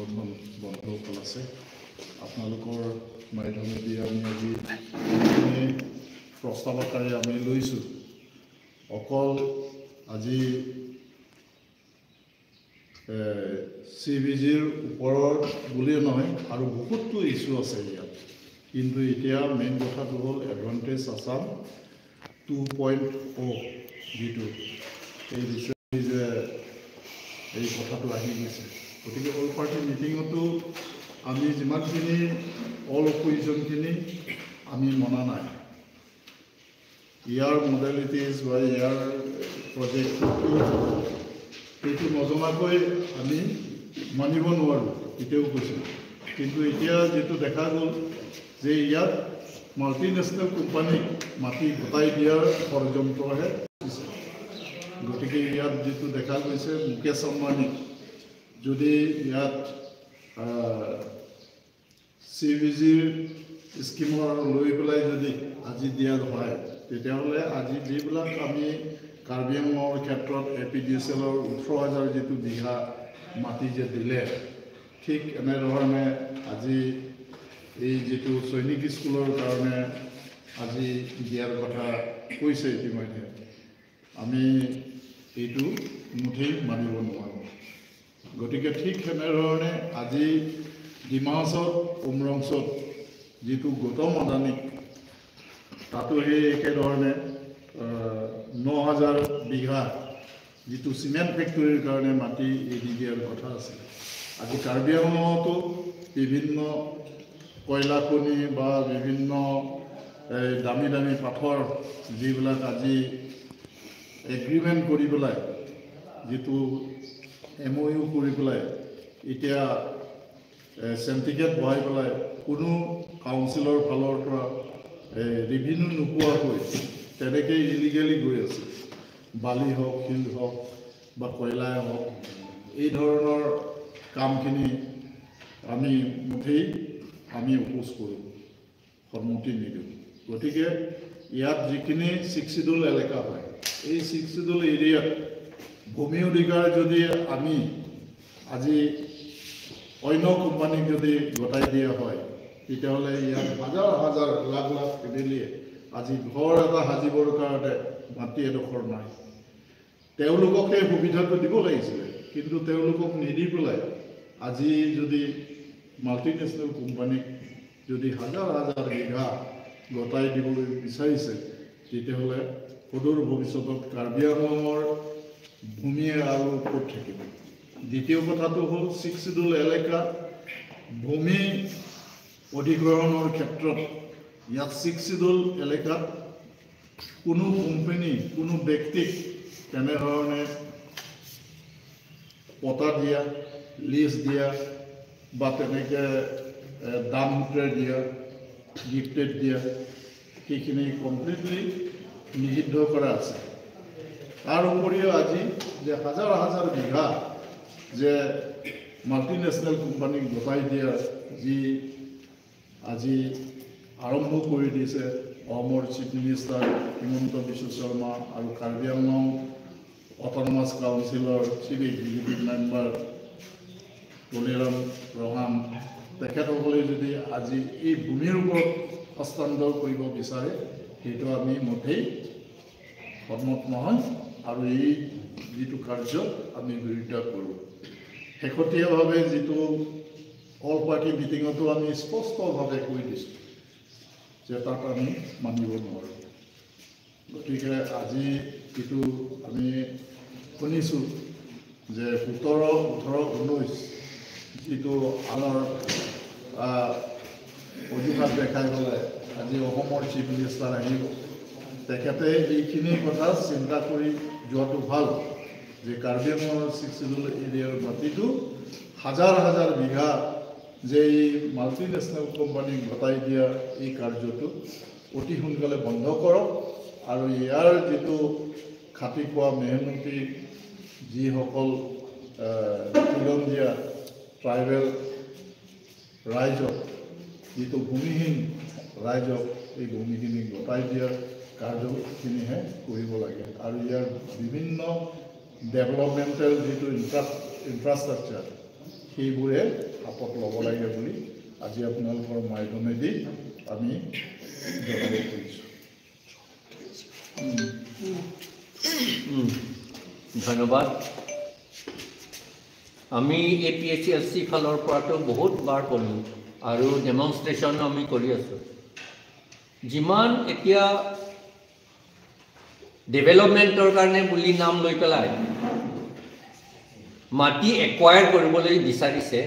সংগঠন বন্ধুসকল আছে, আপোনালোকৰ মাধ্যমেদি আমি আজি যিখিনি প্ৰস্তাৱ আকাৰে আমি লৈছোঁ, অকল আজি চিবিজিৰ ওপৰত বুলিয়ে নহয়, আৰু বহুতো ইছ্যু আছে ইয়াত। কিন্তু এতিয়া মেইন কথাটো হ'ল এডভান্টেজ আছাম 2.0 যিটো এই ৰিচেণ্টলি যে এই কথাটো আহি গৈছে। গতিকে অল পাৰ্টি মিটিঙতো আমি যিমানখিনি অল অপজিশ্যনখিনি আমি মনা নাই, ইয়াৰ মডেলিটিজ বা ইয়াৰ প্ৰজেক্টটো কি হ'ব সেইটো নজনাকৈ আমি মানিব নোৱাৰোঁ, এতিয়াও কৈছোঁ। কিন্তু এতিয়া যিটো দেখা গ'ল যে ইয়াত মাল্টিনেশ্যনেল কোম্পানীক মাটি গতাই দিয়াৰ ষড়যন্ত্ৰহে হৈছে। গতিকে ইয়াত যিটো দেখা গৈছে, মুকেশ আম্বানীক যদি ইয়াত চিবিজিৰ স্কীমৰ লৈ পেলাই যদি আজি দিয়া হয়, তেতিয়াহ'লে আজি যিবিলাক আমি কাৰ্বি আংলঙৰ ক্ষেত্ৰত এপিডিএছএলৰ 18,000 যিটো বিঘা মাটি যে দিলে, ঠিক এনেধৰণে আজি এই যিটো সৈনিক স্কুলৰ কাৰণে আজি দিয়াৰ কথা কৈছে ইতিমধ্যে, আমি এইটো মুঠেই মানিব নোৱাৰোঁ। গতিকে ঠিক সেনেধৰণে আজি ডিমা হাছাওত উমৰংচত যিটো গৌতম আদানীক তাতো সেই একেধৰণে 9,000 বিঘা যিটো চিমেণ্ট ফেক্টৰীৰ কাৰণে মাটি এৰি দিয়াৰ কথা আছিল। আজি কাৰ্বি আংলঙতো বিভিন্ন কয়লা খনি বা বিভিন্ন দামী দামী পাথৰ যিবিলাক আজি এগ্ৰিমেণ্ট কৰি পেলাই যিটো এমঅ'ইউ কৰি পেলাই এতিয়া চেণ্টিকেট বহাই পেলাই কোনো কাউন্সিলৰ ফালৰ পৰা ৰেভিনিউ নোপোৱাকৈ তেনেকৈ ইলিগেলি গৈ আছে। বালি হওক, শিল হওক বা কয়লাই হওক, এই ধৰণৰ কামখিনি আমি মুঠেই অপ'জ কৰোঁ, সন্মতি নিদিওঁ। গতিকে ইয়াত যিখিনি ছিক্স চিডুল এলেকা হয়, এই ছিক্স চিডুল এৰিয়াত ভূমি অধিকাৰ যদি আমি আজি অন্য কোম্পানীক যদি গতাই দিয়া হয়, তেতিয়াহ'লে ইয়াত হাজাৰ হাজাৰ লাখ লাখ ফেমিলিয়ে আজি ঘৰ এটা সাজিবৰ কাৰণে মাটি এডোখৰ নাই। তেওঁলোকক সেই সুবিধাটো দিব লাগিছিলে, কিন্তু তেওঁলোকক নিদি পেলাই আজি যদি মাল্টিনেশ্যনেল কোম্পানীক যদি হাজাৰ হাজাৰ বিঘা গতাই দিবলৈ বিচাৰিছে, তেতিয়াহ'লে সুদূৰ ভৱিষ্যতত কাৰ্বি আংলঙৰ ভূমিয়ে আৰু ক'ত থাকিব? দ্বিতীয় কথাটো হ'ল ছিক্স চিডুল এলেকা ভূমি অধিগ্ৰহণৰ ক্ষেত্ৰত ইয়াত ছিক্স চিডুল এলেকাত কোনো কোম্পানী, কোনো ব্যক্তিক তেনেধৰণে পটা দিয়া, লিজ দিয়া বা তেনেকৈ দাম সূত্ৰে দিয়া, গিফ্টেড দিয়া, সেইখিনি কমপ্লিটলি নিষিদ্ধ কৰা আছে। তাৰ উপৰিও আজি যে হাজাৰ হাজাৰ বিঘা যে মাল্টিনেশ্যনেল কোম্পানীক গতাই দিয়াৰ যি আজি আৰম্ভ কৰি দিছে অসমৰ চিফ মিনিষ্টাৰ হিমন্ত বিশ্ব শৰ্মা আৰু কাৰ্বি আংলং অট'নমাছ কাউন্সিলৰ chief executive member Tuliram Ronghang, তেখেতসকলে যদি আজি এই ভূমিৰ ওপৰত হস্তান্তৰ কৰিব বিচাৰে, সেইটো আমি মুঠেই সন্মত নহয় আৰু এই যিটো কাৰ্য আমি বিৰোধিতা কৰোঁ। শেহতীয়াভাৱে যিটো অল পাৰ্টি মিটিঙতো আমি স্পষ্টভাৱে কৈ দিছোঁ যে তাত আমি মানিব নোৱাৰোঁ। গতিকে আজি যিটো আমি শুনিছোঁ যে 17, 18, 19 যিটো আনৰ অজুহাত দেখাই পেলাই আজি অসমৰ চিফ মিনিষ্টাৰ আহিব, তেখেতে এইখিনি কথা চিন্তা কৰি যোৱাটো ভাল যে কাৰ্বি আংলঙৰ ছিক্স চিডুল এৰিয়াৰ মাটিটো হাজাৰ হাজাৰ বিঘা যে এই মাল্টিনেশ্যনেল কোম্পানীক গতাই দিয়া এই কাৰ্যটো অতি সোনকালে বন্ধ কৰক আৰু ইয়াৰ যিটো খাটি খোৱা মেহনতি যিসকল খিলঞ্জীয়া ট্ৰাইবেল ৰাইজক, যিটো ভূমিহীন ৰাইজক এই ভূমিখিনি গতাই দিয়াৰ কাৰ্যখিনিহে কৰিব লাগে। আৰু ইয়াৰ বিভিন্ন ডেভেলপমেণ্টেল যিটো ইনফ্ৰাষ্ট্ৰাকচাৰ, সেইবোৰে হাতত ল'ব লাগে বুলি আজি আপোনালোকৰ মাধ্যমেদি আমি জনাব খুজিছোঁ। ধন্যবাদ। আমি A P H L C ফালৰ পৰাতো বহুত বাৰ ক'লোঁ আৰু ডেমনষ্ট্ৰেশ্যনো আমি কৰি আছোঁ। যিমান এতিয়া ডেভেলপমেণ্টৰ কাৰণে বুলি নাম লৈ পেলাই মাটি একুৱায়াৰ কৰিবলৈ বিচাৰিছে,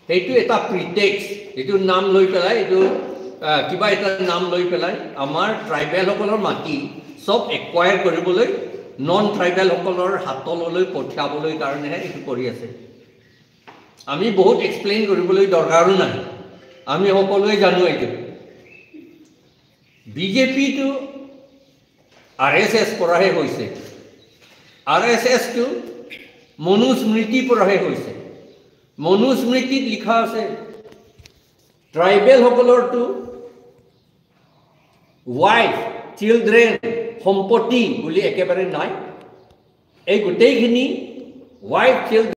সেইটো এটা প্ৰিটেক্স। এইটো নাম লৈ পেলাই, এইটো কিবা এটা নাম লৈ পেলাই আমাৰ ট্ৰাইবেলসকলৰ মাটি চব একুৱায়াৰ কৰিবলৈ নন ট্ৰাইবেলসকলৰ হাতলৈ পঠিয়াবলৈ কাৰণেহে এইটো কৰি আছে। আমি বহুত এক্সপ্লেইন কৰিবলৈ দৰকাৰো নাই, আমি সকলোৱে জানো এইটো। বিজেপিটো আৰ এছ এছ পৰাহে হৈছে, আৰ এছ এছটো মনুস্মৃতিৰ পৰাহে হৈছে। মনুস্মৃতিত লিখা আছে ট্ৰাইবেলসকলৰতো ৱাইফ, চিলড্ৰেন, সম্পত্তি বুলি একেবাৰে নাই। এই গোটেইখিনি ৱাইফ, চিলড্ৰেন